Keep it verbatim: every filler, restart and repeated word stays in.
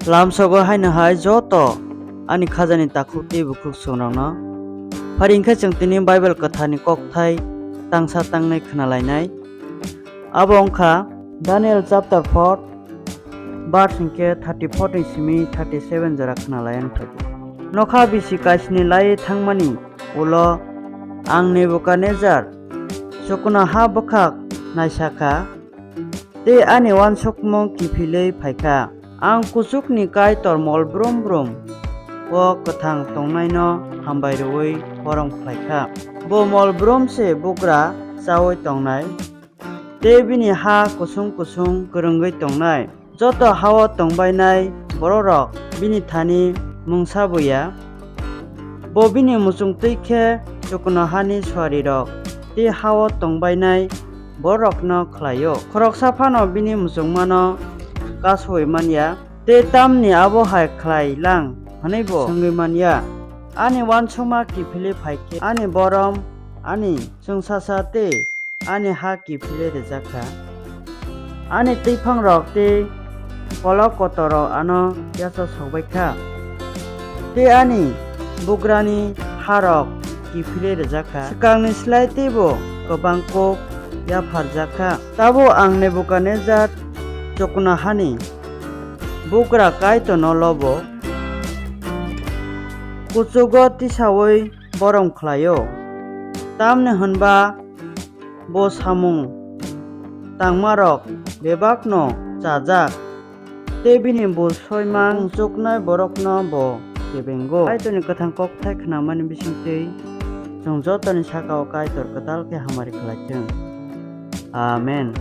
Lamsogo haino hai joto ani khajani takhuk tei bukhuk chwrwngrokno. Phari hwnkhe chwng tini Bible kwtharni kokthai tangsa tangnai khwnalainai. Abo wngkha Daniel chapter four, verse hwnkhe thirty-four ni simi thirty-seven jora khwnalaiani phaidi. Nokha bisi kaisni laiwi thangmani ulo ang Nebukadnejar chuknoha bwkhak naisakha, tei ani uansukmung kiphilwi phaikha. Ang kuchukni Kaitor mol brum brum o kwthang tongnaino hambai rwui borom khlaikha. Bo mol brum se bugra chaui tongnai, tei bini ha kusung kusung kwrwngwi tongnai. Joto ha-o tongbainai bororok bini thani mungsa buya. Bo bini muchung twi khe chuknohani suarirok tei ha-o tongbainai bororokno khlai-o. Khoroksa phano bini muchungmano kasui man ya, tei tamni abo hai khlai lang hwnwi bo swngwi man ya. Ani uansukma kiphilwi phai khe ani borom, ani chwngsasa tei ani ha kiphilwi rwjak kha. Ani twiphangrok tei kolok kotorrok ano yachaksok bai kha, tei ani bugrani harok kiphilwi rwjak kha. Swkangni slai teibo kwbang kuk yapharjak kha. Tabuk ang Nebukadnejar chuknohani bugra Kaitorno lobo, kuchugo tisaui borom khlai-o, tamni hwn ba bo samung tangmarok bebakno chajak, tei bini bujsoi mung chuknai borokno bo kebengo. Kaitorni kwthang kokthai khnamani bisingtwi chwng jotoni saka-o Kaitor kwtal khe hamari khlai thung. Amen.